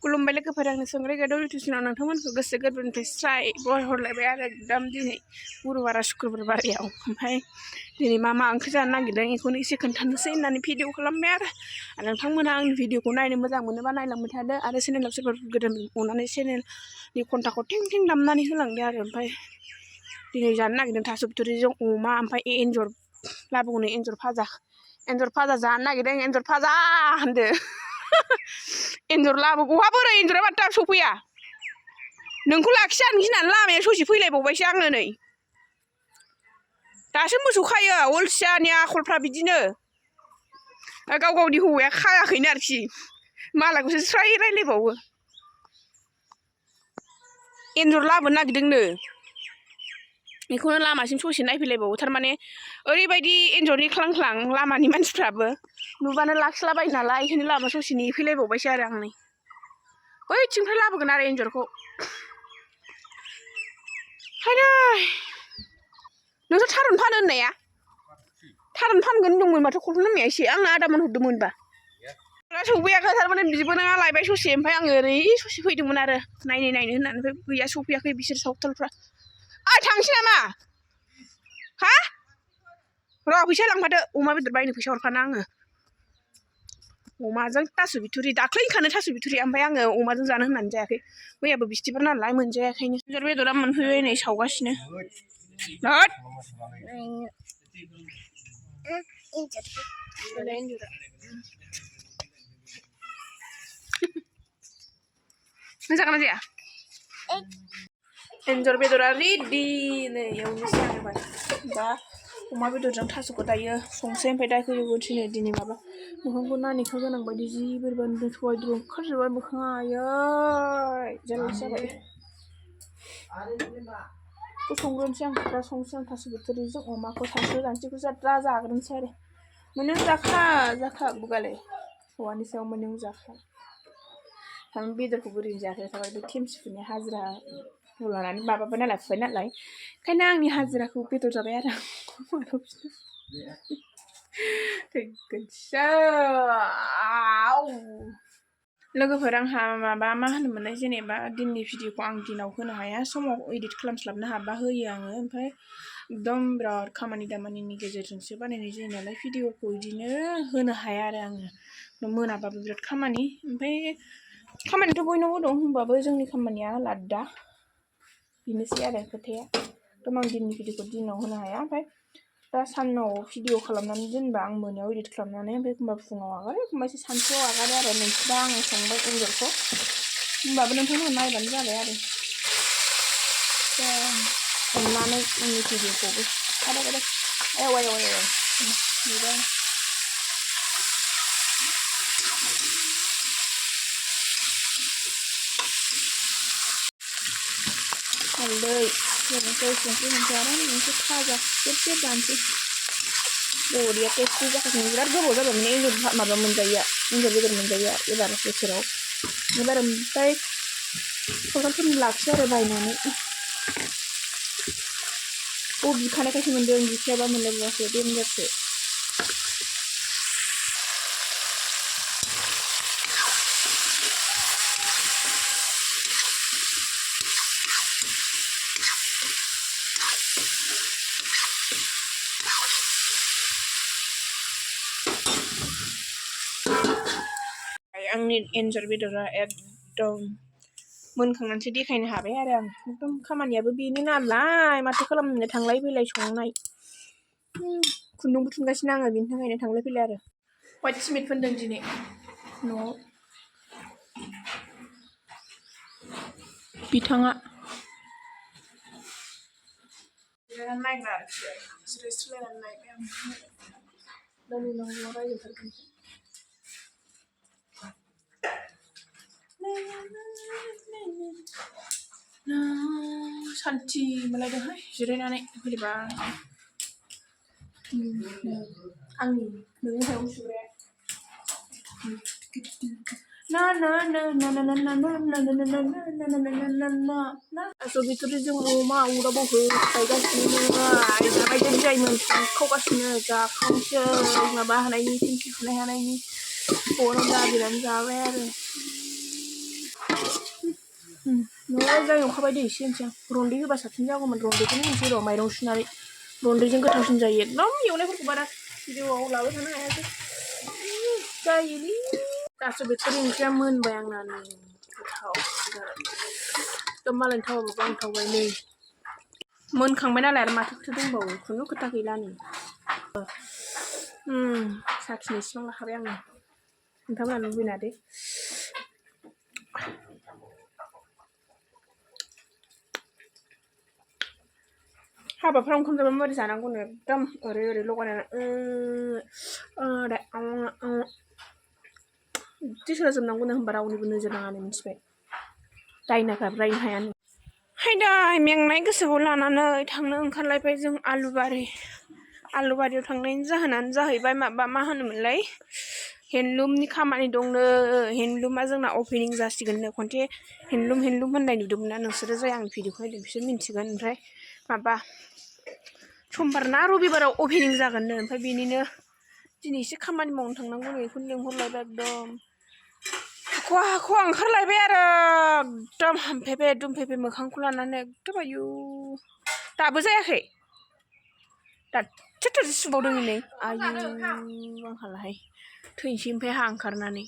खुलुमबाय लोगोफोर आंनि संग्राय गादौ इउटुबआव नोंथांमोनखौ गोसो गोरबोनिफ्राय स्राय बरायहरलायबाय आरो एकदम दिनै गुरुबारा शुक्रबार बारियाव ओमफ्राय दिनै मा ओंख्रि जानो नागिरदों बेखौनो एसे खोन्थानोसै होननानै भिडिअ खालामबाय आरो नोंथांमोना आंनि भिडिअखौ नायनो मोजां मोनोबा नायलांबाय थादो आरो चेनेलाव सोरबा गोदान अननानै चेनेलनि घन्टाखौ टिं टिं दामनानै होलांदो आरो ओमफ्राय दिनै जानो नागिरदों थास' बिथुरिजों अमा ओमफ्राय एन्जर लाबोगौनो एन्जर फाजा जानो नागिरदों एन्जर फाजा होनदो एन्जर लाबोगौहा बोरै एन्जरा माथो दाबो सफैया नोंखौ लाखिजानो गिनानै लामाया ससे फैलायबावबायसो आङो नै दासो मोसौ खायो अलसियानि आखलफ्रा बिदिनो गाव गावनि हौवाया खायाखैनो आरोखि मालायखौसो स्राय रायलायबावो एन्जर लाबोनो नागिरदोंनो बेखौनो लामासिम ससे नायफैलायबावो थारमाने ओरैबायदि एन्जरनि ख्लां ख्लां लामानि मानसिफ्राबो नुबानो लाखिलाबायो नालाय बेखायनो लामा ससे नेफैलायबावबायसो आरो आं नै बैथिंनिफ्राय लाबोगोन आरो एन्जरखौ हायदै नोंसोर थारुन फानो होननाया थारुन फानगोन होनदोंमोन माथो खलफन होननाया एसे आंनो आदामोन हरदोंमोनबा सौफैयाखै थारमाने बिबोनाङा लायबाय ससे ओमफ्राय आङो ओरै ससे फैदोंमोन आरो नायनो होननानै ओमफ्राय गैया सौफैयाखै बिसोर सावथालफ्रा ओइ थांसै नामा हा र' फैसा लांफादो अमा बेदर बायनो फैसा हरखाना आङो अमाजों थास' बिथुरि दाख्लै होनखानो थास' बिथुरि ओमफ्राय आङो अमाजों जानो होननानै जायाखै मैयाबो बिस्थिबार नालाय मोनजायाखैनो एन्जर बेदरा मोनफैबाय नै सावगासिनो मोजां ना जाया एन्जर बेदरा रेडि नै एवनोसै आरो दा अमा बेदरजों थास'खौ दायो संसै ओमफ्राय दायखौ एवनोसैनो दिनै माबा मोखांखौ नानेखा गोनां बायदि जि बोरैबा नुदों सबायद्रु ओंखारजोब्बाय मोखाङा आयै जारलासो जाबाय संग्रोनोसै आं दा संसै आं थास' बिथुरिजों अमाखौ सानसु जानोसैखौ दा जाग्रोनोसै आरो मोनो जाखा बुगाले हौवानि सायाव मोनो जाखा थारमाने बेदरखौ बोरैनो जाखो थारमाने बे खेमसिफोरनि हाजिरा लानानै माबाबाय नालाय फुबाय नालाय ओंखायनो आंनि हाजिराखौ बेदर जाबाय आरो लोगोफोर आंहा माबा मा होनोमोनलाय जेनेबा दिननि भिडिअखौ आं दिनाव होनो हाया समाव एडिट खालामस्लाबनो हाबा होयो आङो ओमफ्राय एकदम बिराद खामानि दामानिनि गेजेरजोंसो बानायनाय जायो नालाय भिडिअखौ बिदिनो होनो हाया आरो आङो मोनाबाबो बिराद खामानि ओमफ्राय खामानिथ' बयनावबो दं होनबाबो जोंनि खामानिया आलादा बेनोसै आरो खोथाया एकदम आं दिननि भिडिअखौ दिनाव होनो हाया ओमफ्राय दा सानाव भिडिअ खालामनानै दोनबा आं मोनायाव एडिट खालामनानै ओमफ्राय एखमबा फुङाव आगारो एखमबा एसे सानसुआव आगारो आरो नोंसोरबा आङो संबाय एन्जरखौ होमबाबो नोंथांमोनहा नायबानो जाबाय आरो अननानै आंनि भिडिअखौबो हालदै होनोसै संख्रि मोनसे आराम मोनसे खाजा जेब जानोसै बरिया टेस्टि जाखासिनो बिराद गोबाव जाबाय माने एन्जर माबा मोनजायैया एन्जर बेदर मोनजायैया एबार बोसोराव एबार ओमफ्राय सावथालफोरनि लाखियो आरो बायनानै बिखानायखायसो मोनदों बिखायाबा मोनलायबावासो देन्जारसो आंनि एन्जर बेदरा एकदम मोनखांनानैसो देखायनो हाबाय आरो आं एकदम खामानियाबो बेनो नालाय माथो खालामनो थांलाय फैलाय संनाय खुन्दुं बुथुमगासिनो आङो बेनि थाखायनो थांलाय फैलाय आरो व्हाइट सिमेन्ट फोनदों दिनै न'आव बिथाङा नायग्रा आरोखि जिरायस्रायनानै नायबाय आं रायज्लायथारगोन सान्थि मोनलायदोंहाय जिरायनानै बोरैबा आंनि नोंनि सायाव सुग्राया थास' बिथुरिजों अमा उराबाव होखायगासिनो जाबाय जायमोन संखावगासिनो जाखांसै माबा हानायनि थिंखि फुनाय हानायनि हराव दाबिनानै जाबाय आरो न'आव जाय ओंखारबाय दे एसे एसे रन्दै होबा साबसिन जागौमोन रन्दैखौनो होनोसै र' माइरं सुनानै रन्दैजों गोथावसिन जायो एकदम एवनायफोरखौ बारा भिडिअ'आव लाबाय थानो हायासै जायोलै दासो बेफोर ओंख्रिया मोनबाय आंना नै गोथाव एकदम मालायनि थावाबो गांथावबाय नै मोनखांबाय नालाय आरो माथो दंबावो खुनु खोथा गैला नै साखिनो इसिबां लाखाबाय आङो नोंथांमोना लुबैना दे हाबाफ्राव ओंखाम जाबा माबोरै जानांगौनो एकदम ओरै ओरै लगायनानै बिदि सोजोबनांगौनो होनबा रावनिबो नोजोर नाङानो मिथिबाय दायनाफ्राबो रायनो हायानो हायदाय मेंनाय गोसोखौ लानानै थांनो ओंखारलायबाय जों आलुबारियाव थांनायनि जाहोनानो जाहैबाय माबा मा होनोमोनलाय हेन्दलुमनि खामानि दंनो हेन्दलुमा जोंना अपेनिं जासिगोननो खनसे हेन्दलुम होननाय नुदोंमोन ना नोंसोरो जाय आंनि भिडिअखौ नायदों बिसोर मिन्थिगोन ओमफ्राय माबा समबार ना रबिबाराव अपेनिं जागोननो ओमफ्राय बेनिनो दिनै एसे खामानि मावनो थांनांगौ बेखौनो लेंहरलायबाय एकदम हाख'वा ओंखारलायबाय आरो एकदम हामफेबे दुमफेबे मोखांखौ लानानै एकदम आयु दाबो जायाखै दासो सुबावदों नै आयु आंहालाहाय थैनोसै ओमफ्राय हा ओंखारनानै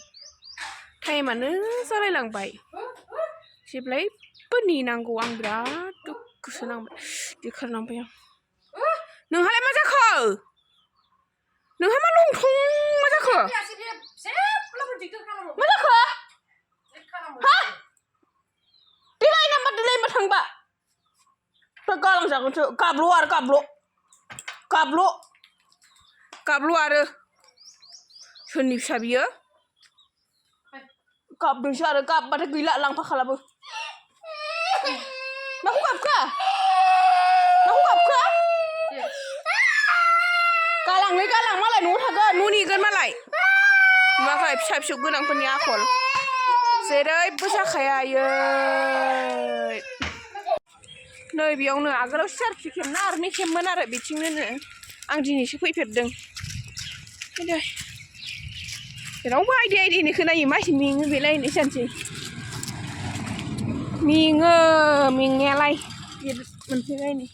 टाइमानो जालायलांबाय जेब्लायबो नेनांगौ आं बिराद दुखुसो नांबाय दिखारनांबाय आं नोंहालाय मा जाखो नोंहा मा लंथं मा जाखो मा जाखो हा दिलाय नाम्बार थांबा गालांजागोनसो गाबल' आरो सोरनि फिसा बियो गाबदोंसो आरो गाबबाथाय गैला लांफाखालाबो माखौ गाबखो गालां मालाय न'आव थागोन न' नेगोन मालाय नुवाखै फिसा फिसौ गोनांफोरनि आखल जेरैबो जाखाया आयै नै बेयावनो आगोलाव सिआरपि केम्प ना आर्मि केम्पमोन आरो बिथिंनो आं दिनैसो फैफेरदों जेरावबो आइदि खोनायो मानसि मेङो बेलायनो जानोसै मेंनायालाय मोनफैबाय नै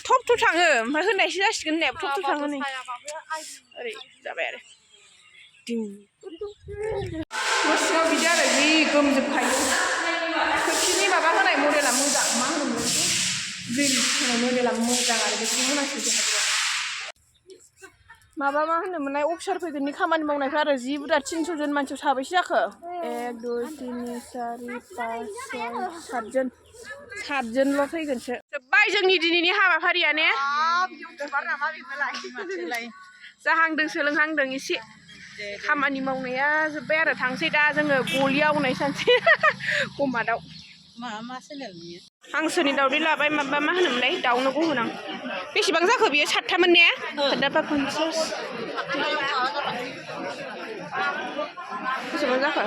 थब थाङो ओमफ्राय होननायसो जासिगोन होननाया थब थाङो नै ओरै जाबाय आरो न' सिङाव बिदि आरो जि गोमजोबखायो खोरखिनि माबा होनाय मडेला मोजां मा होनोमोन ग्रिल होनाय मडेला मोजां आरो बेखौ होनांसिगोन माबा मा होनोमोनलाय अफिसार फैगोननि खामानि मावनायफ्रा आरो जि बुरजा 300 जन मानसियाव साबैसे जाखो 1 2 3 4 5 6 7 जनल' फैगोनसो जोब्बाय जोंनि दिनैनि हाबाफारिया ने जाहांदों सोलोंहांदों एसे खामानि मावनाया जोब्बाय आरो थांसै दा जोङो गलियाव नायसानसै गमादाव मा चेनेल बियो हांसोनि दावदै लाबाय माबा मा होनोमोनलाय दाउनो गहोनां बेसेबां जाखो बियो 7थामोन ने 7 50 बेसेबां जाखो